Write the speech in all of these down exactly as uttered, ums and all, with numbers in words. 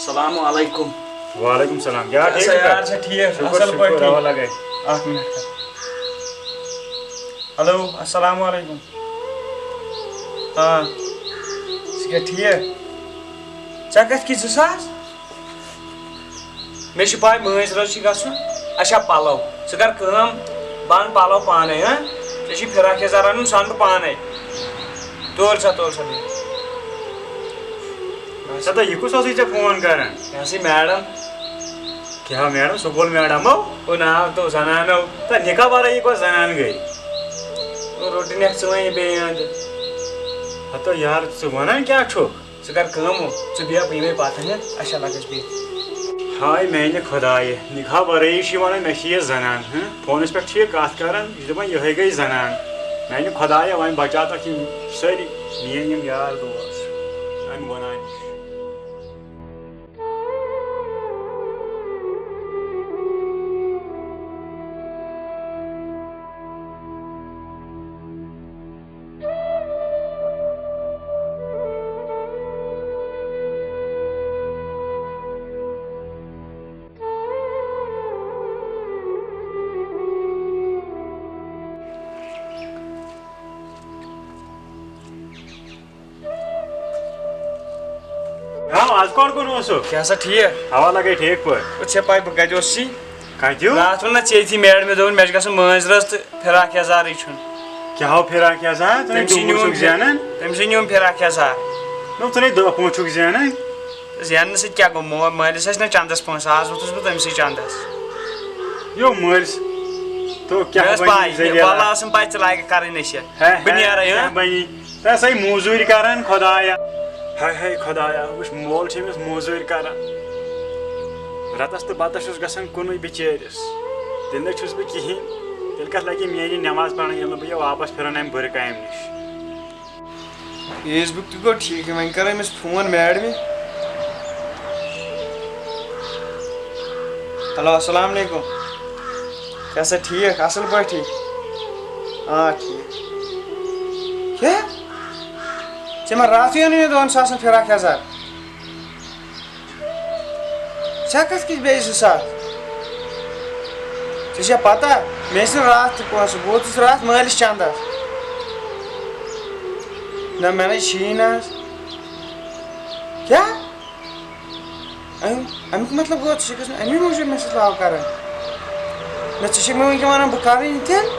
السلام علیکم۔ وعلیکم السلام۔ کیٛاہ ٹھیٖک سا چھُکھا؟ یار چھا ٹھیٖک؟ شُکُر، اَصٕل شُکُر، پٲٹھۍ؟ اَوا لَگَے۔ اَکھ مِنَٹ۔ ہیلو، السلام علیکم۔ آ، ژٕ چھُکھا ٹھیٖک؟ ژےٚ کَتہِ کِتھ زٕ ساس؟ مےٚ چھِ پَے مٲنٛزِ رٲژ چھِ گژھُن۔ اچھا، پَلو۔ ژٕ کَر کٲم، بہٕ اَنہٕ پَلو پانَے، ہہ؟ ژےٚ چھُے فِراک یَزار اَنُن، سُہ اَنہٕ بہٕ پانَے۔ تُل سا، تُل سا، بیٚہہ۔ سا تہٕ یہِ کُس اوسُے ژےٚ فون کران؟ یہِ ہسا یہِ میڈم۔ کیٛاہ میڈم؟ سکوٗل میڈم ہو؟ او ناو تو زنانو۔ تہٕ نِکاح ورٲیی کۄس زنان گٔے؟ او روٚٹٕنٮ۪کھ ژٕ وۄنۍ یہِ بیٚیہِ أنٛدٕ۔ ہتو یار، ژٕ ونان کیٛاہ چھُکھ؟ ژٕ کر کٲم، ژٕ بیٚہہ بہٕ یِمے پتہٕ، ہہ؟ اچھا لگس بیٚہہ۔ ہاے میانہِ خدایہِ، نِکاح ورٲیی چھِ ونان مےٚ چھِ یہِ زنان، ہہ؟ فونس پٮ۪ٹھ چھُ یہِ کتھ کران، یہِ چھُ دپان یِہے گٔے زنان۔ میانہِ خدایہ، وۄنۍ بچاو تتھ یِم سٲری میٲنۍ یِم یار دوس امہِ گۄناہ نِش۔ آ، از کوٚت کُن اوسُکھ؟ کیٛاہ سا ٹھیٖک؟ اوا لگے ٹھیٖک پٲٹھۍ۔ ژےٚ پاے بہٕ کتہِ اوسُس؟ کتیُک؟ راتھ ووٚن نہ ژےٚ تھی میڈمہِ، دوٚپُن مےٚ چھِ گژھُن مٲنٛزِ رٲژ تہٕ فراک یزارٕے چھُن۔ کیٛاہ ہو فراک یزار؟ ژٕ تٔمۍ سٕے نیوٗم پونٛسہٕ چھُکھ فِراک، زینان؟ تٔمۍ سٕے نیوٗم فراک یزار۔ نہ، ژٕ نے دہ پونٛسہٕ چھُکھ زینان۔ زیننہٕ سۭتۍ کیٛاہ گوٚو؟ مو-، مٲلِس ٲسۍ نہ چندس پونٛسہٕ، آز ووٚتھُس بہٕ تٔمۍ سٕے چندس۔ یو مٲلِس، تو مےٚ کیٛاہ ٲس بنی پاے، ذٔریعہٕ؟ وَلہٕ ٲسٕم پاے ژٕ لاگکھ کرٕنۍ نٔشہِ۔ ہے، بہٕ ہے، نیرے، کیٛاہ ہہ؟ بنی؟ تہٕ سا یہِ موٚزوٗرۍ کران خۄدایا۔ ہاے ہاے خۄدایا، وٕچھ مول چھُ أمِس موٚزوٗرۍ کران۔ رٮ۪تس تہٕ بتس چھُس گژھان کُنُے بِچٲرِس۔ تیٚلہِ نَے چھُس بہٕ کِہیٖنۍ۔ تیٚلہِ کَتھ لَگہِ میٛانہِ نٮ۪ماز پَرٕنۍ ییٚلہِ نہٕ بہٕ یہِ واپس پھِران اَمہِ بُرٕ کامہِ نِش؟ فیس بُک تہِ گوٚو ٹھیٖک، وۄنۍ کَرو أمِس فون میڈمہِ۔ ہیلو، السلام علیکُم۔ کیٛاہ سا ٹھیٖک، اَصٕل پٲٹھی؟ آ، ٹھیٖک۔ کیٛاہ؟ ژےٚ ما راتھٕے اوٚنُے مےٚ دۄن ساسَن فِراک یَزار؟ ژےٚ کَتھ کِتھ بیٚیہِ زٕ ساس؟ ژےٚ چھےٚ پَتہ، مےٚ ٲسۍ نہٕ راتھ تہِ پونٛسہٕ، بہٕ ووتُس راتھ مٲلِس چَندَس۔ نہ، مےٚ نَے چھِیی نہٕ آز۔ کیٛاہ؟ اَمہِ، اَمیُک مطلب گوٚو، ژٕ چھَکھ ٲسمٕژ اَمی موٗجوٗب مےٚ سۭتۍ love کَران؟ نہ، ژٕ چھَکھ مےٚ وٕنکٮ۪ن وَنان بہٕ کَرٕ یہِ تیٚلہِ؟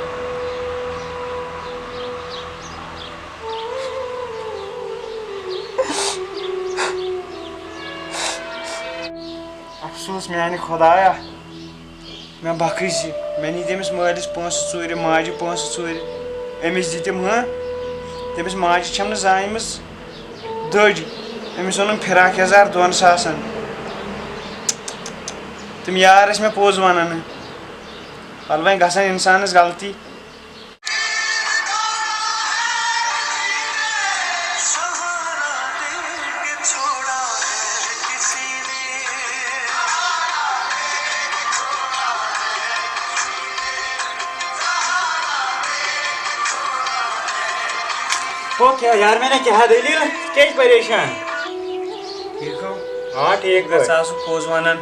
افسوس میانہِ خۄدایا، مےٚ بخٕش زِ مےٚ نی تٔمِس مٲلِس پونٛسہٕ ژوٗرِ، ماجہِ پونٛسہٕ ژوٗرِ۔ أمِس دِتِم ہہ، تٔمِس ماجہِ چھَم نہٕ زایمٕژ دٔج۔ أمِس اوٚنُم فِراک یَزار دۄن ساسَن۔ تِم یار ٲسۍ مےٚ پوٚز وَنان۔ وَلہٕ وۄنۍ گژھان اِنسانَس غلطی۔ او کیٛاہ یار، مےٚ نا کیٛاہ دٔلیٖل؟ ژٕ کیٛازِ پریشان؟ ٹھیٖک ہو؟ آ، ٹھیٖک بس پٲٹھۍ۔ آسُکھ پوٚز وَنان۔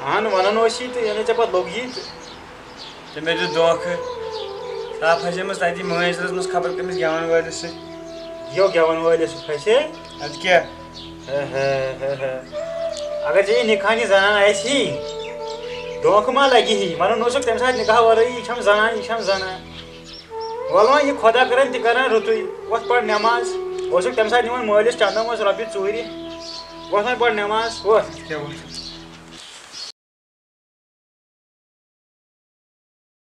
اہن، وَنان اوس یی تہٕ ییٚلہِ نہٕ ژےٚ پَتہٕ لوٚگ یی تہٕ۔ تہٕ مےٚ دیُت دھوکہٕ۔ سۄ پھسیمٕژ تَتی مٲنٛزِ رٲژ منٛز خبر کٔمِس گٮ۪وَن وٲلِس سۭتۍ۔ یو گٮ۪وَن وٲلِس سۭتۍ پھسے؟ اَدٕ کیٛاہ؟ ہے ہے ہے ہے۔ اگر ژےٚ یہِ نِکاح یہِ زنان آسہِ ہی، دھوکہٕ ما لگہِ ہی؟ وَنُن اوسُکھ تَمہِ ساتہٕ نِکاح ورٲیی، یہِ چھَم زنان، یہِ چھَم زنان۔ وَلہٕ وۄنۍ یہِ خۄدا کَرَن تہِ کَرَن رُتُے۔ وۄتھ پَر نٮ۪ماز۔ اوسُکھ تَمہِ ساتہٕ نِوان مٲلِس چَندَن منٛز رۄپیہِ ژوٗرِ۔ وۄتھ وۄنۍ پَر نٮ۪ماز، وۄتھ۔ کیٛاہ وَنہٕ؟